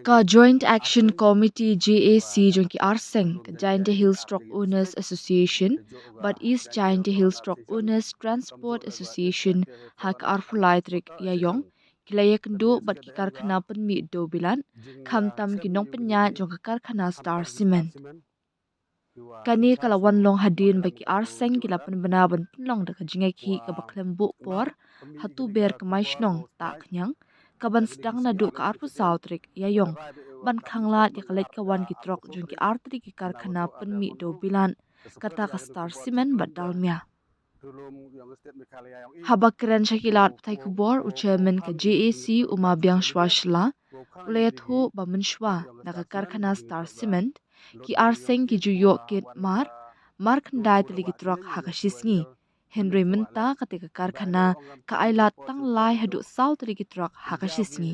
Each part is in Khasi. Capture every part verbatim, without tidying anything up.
Ka Joint Action Committee, J A C, jong ki arseng, ka Jaintia Hills Truck Owners Association bad East Jaintia Hills Truck Owners Transport Association, ha ka arphew lai tarik Ïaïong, ki la ïakynduh bad ki karkhana pynmih dewbilat, khamtam ki nongpynïaid jong ka karkhana Star Cement. Kane ka la wan long hadien ba ki arseng ki la pynbna ban pynlong da ka jingïakhih kaba khlem buh por ha Tuber Kmai Shnong, Tahkhñiang, kaban sdang naduh ka arphew saw tarik Ïaïong, ban khanglad ïa ka leit ka wan ki trok jong ki artylli ki karkhana pynmih dewbilat, kata ka Star Cement bad Dalmia. Haba kren sha ki lad pathai khubor, u Chairman ka J A C, u Ma Biangshwa Shylla, u la ïathuh ba mynshuwa na ka karkhana Star Cement, ki arseng ki ju ïoh kit mar, mar khyndai tylli ki trok ha ka shi sngi. Hynrei mynta kata ka karkhana ka ailad tang lai haduh saw tylli ki trok ha ka shi sngi.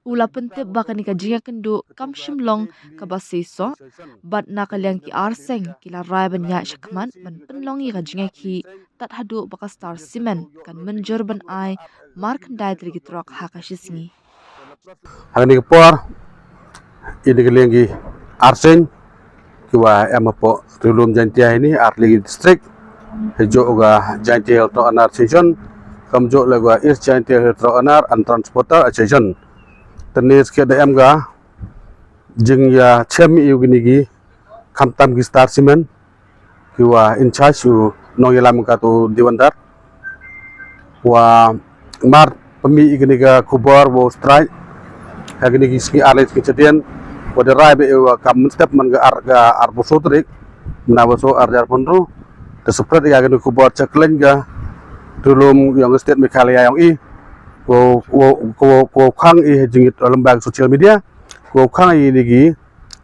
U la pyntip ba kane ka jingïakynduh kam shym long kaba seisoh, bad na ka liang ki arseng ki la rai ban ïaid shakhmat ban pynlong ïa ka jingïakhih tad haduh ba ka Star Cement kan mynjur ban ai mar khyndai tylli ki trok ha ka shi sngi. Ha kane ka por, ïa kane ka liang ki arseng kiwa em hapoh Ri-lum Jaintia hi ni, artylli ki district, ha juh ka Jaintia Hills Truck Owner Association, kam juh la ka East Jaintia Hills Truck Owner and Transporter Association. Te ne skhet da em ka jingïachem ïa kine ki, khamtam ki Star Cement, kiwa in charge u nongïalam ka tu Diwandar. Wa mar pynmih ïa kine ka khubor wa u strike ha kine ki sngi ar lei sngi shadien, wa da rai ba ïa wa kam mynstep man ka ar, ka arphew saw tarik mynta wa saw ar hajar arphew hynriew, da spread ïa kine khubor cha kylleiñ ka Ri-lum yong ka state Meghalaya yong i, ko ko ko ko khang i ha jingit lem bad social media, ko khang i ni ki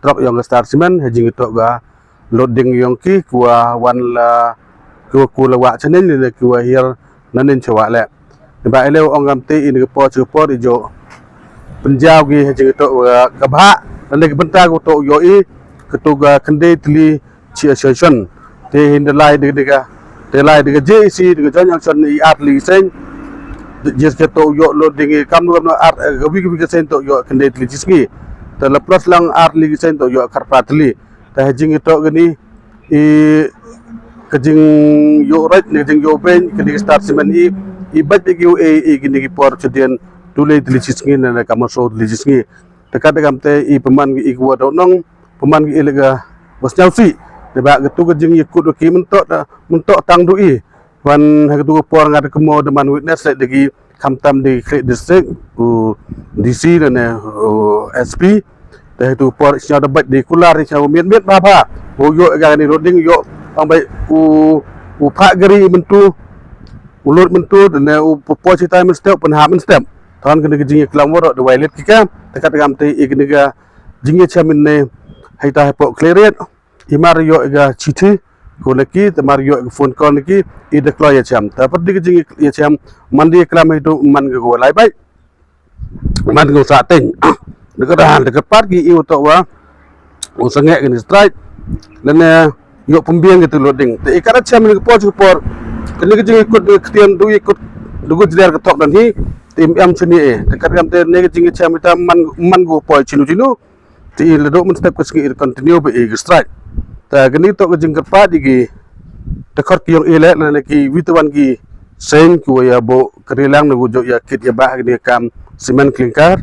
trok yong ka Star Cement ha jingit ka loading yong ki, kiwa wan la, kiwa ku la wah chaneng ne kiwa hiar naneng chawah le. Ba ile ong kam te ini ka por chu por i jo pynjaw ki ha jingit ka bha, ne ka bynta ko to yo i, ka tu ka khyndai tylli chi association. Te hin da lai de de ka, da lai de ka J A C, de ka Joint Action i artylli seng. Jis ka to yo loading i kam no kam no ar, ka wi ka wi ka seng to yo khyndai tylli chi sngi. Te la plus lang artylli seng to yo kharpatylli. Te ha jingit kani i, ka jingïoh rai ne ka jingïoh beiñ kani ka Star Cement i, i bad ki u e i kini ki por chadien, tu lei tylli chi sngi ne ka ma saw tylli chi sngi. Te kat kam te i pynman ki i kiwa daw nong, pynman ki i le ka wa sñiawsih. Ne ba ka tu ka jingïakut ki mynto, mynto tang du i. Wan ha ka tu ka por nga da ka mo da man witness le da ki, khamtam da ki khreh district, u D C ne ne u S P. Da ha ka tu ka por sñiaw da bad da kular sñiaw miet miet bha bha. U yo ga ni loading yo, ang bai u, u phah gari myntu, u load myntu, da ne u po po chitai mynstep, pynha mynstep. Tan kini ka jingïaklam waro da wai let ki ka, te kat kam te i kini ka jingïachem ne, hai ta hai po clear it. I mar ïoh i ka chithi ko na ki, te mar ïoh i ka phone call na ki, i da kloi ïachem. Te pat di ka jingïachem, man di klam i tu man ka ko lai bai. Man ko sa teng. Da ka dah, da ka pat ki i u to wa u sangeh kini strike. Lane ïoh pynbiang ki tu loading. Te i ka da chem ni ka por chu por. Kini ka jingïakut da ka tiam du ïakut da ka jler ka thok dan hi. Te im em chuni e. Te kat kam te ne ka jingïachem i ta man, man ko poi chinu chinu. Te i la dok mynstep ka sngi i continue ba i ka strike. Te kani to ka jingkyrpad i ki, te khot ki yong i le, lane ki wi te wan ki seng kiwa ïa bo ka rilang na gu jok ïa kit ïa ba ha kani ka kam cement clinker.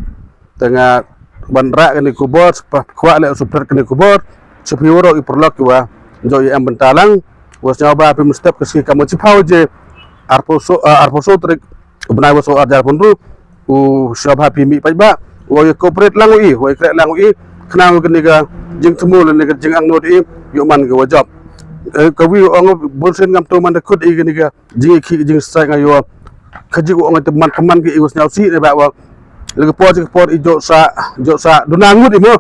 Te nga ban rah kani ka khubor, pa khwah le u spread kani ka khubor cha phi waroh i paralok kiwa jok ïa em bynta lang. Wa sñiaw ba phi mynstep ka sngi kam wa chiphaw je arphew saw, ah, arphew saw tarik bnai wa saw ar hajar arphew hynriew. U sñiaw ba phi mih paidbah wa ïa cooperate lang u i, wa ïa kreh lang u i, khnang wa kani ka jingthmu lane ka jingangnud i ïoh man ka wa jop. Eh, ka wi ong bun sien ngam tu man da kut i kani ka jingïakhih jingstrike nga ïoh. Ka jing u ong te man ka man ka i wa sñiawsih ne ba wa le ka por chi ka por i jok sa, jok sa duna ngut i mo.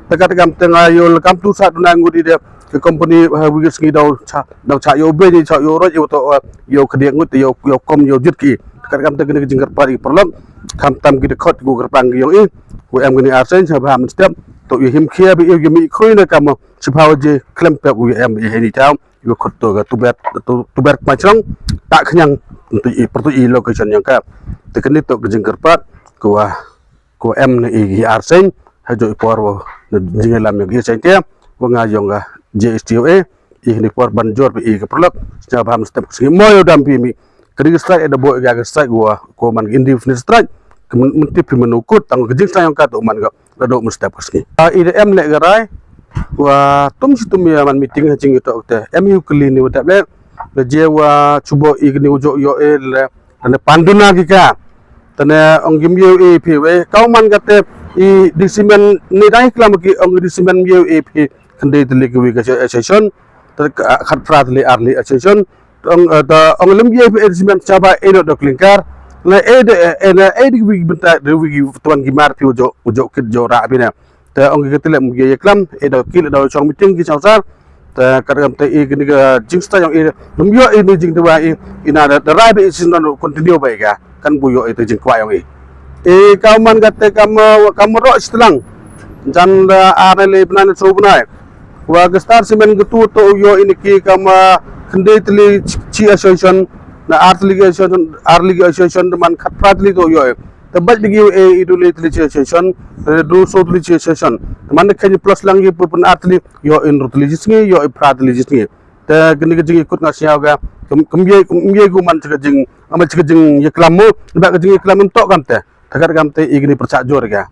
Te kat kam te nga ïoh le kam tu sa duna ngut i de ka company ha wi ka sngi daw cha, daw cha ïoh beiñ, cha ïoh roj, ïoh to, ïoh khadiak ngut, ïoh, ïoh kom, ïoh jit ki. Kat kam te kini ka jingkyrpad i paralok, khamtam ki da khot ko kyrpang ki yong i, ko em kini arseng cha ba mynstep, to ïoh him khia ba ïoh mi khrui ne kam chiphaw je khlem pep u em i heni taw, ïoh khot to ka Tuber, to, Tuber Kmai Shnong, Tahkhñiang, tu i, pyrtuit i location yong ka. Te kini to ka jingkyrpad ko wa ko em na i ki ar seng ha jok i por wa na jinglam ya ki seng te wa nga yong ka J S T O A i ni por ban jor bi i ka perlok snya bam step sngi mo yo dam bi mi. Kri strike da bo ga strike wa ko man indefinite strike. Mentip pi menukut tang ka jingstrike yong ka tu man ka da do mesti pas ni. I da em le garai wa tum si tum ya man meeting ha jing ito te em yu kli ni wa tap le le je wa chubo i ni ujo yo e le ne panduna ki ka tane ong gim yo e pi we kau man ka te i disimen ni dai klam ki ong disimen yo e pi kende te le ki wi ka session te khat prat le arli session ong ta ong lem ye pi disimen chaba e do klingkar na e de na e de wi benta de wi tuan ki mar pi ujo ujo kit jo ra bina. Te ong ki kati lem ye klam e da ki le da chong meeting ki chong sar. Te kat kam te i kini ka jingsta yong i lem yo i ni jing te wa i ina da rai be i sin don continue ba i ka kan bu yo i te jing kwa yong i. I ka man ka te kam kam ro sitlang jan da ar le bnai so bnai. Wa ka star simen ka tu to yo i ni ki kam kende tli chi association na ar tli association ar tli association man khat prat li to yo. Te baj bigi e i du le tli chi association du so tli chi association man ka ni plus lang ye pun ar tli yo in ru tli jisngi yo i prat tli jisngi. Te kini ka jing ikut nga siaw ga kum ye kum ye gu man ka jing ama ka jing ye klam mo ba ka jing ye klam to kan te. Takat kam te i kini percak jor ga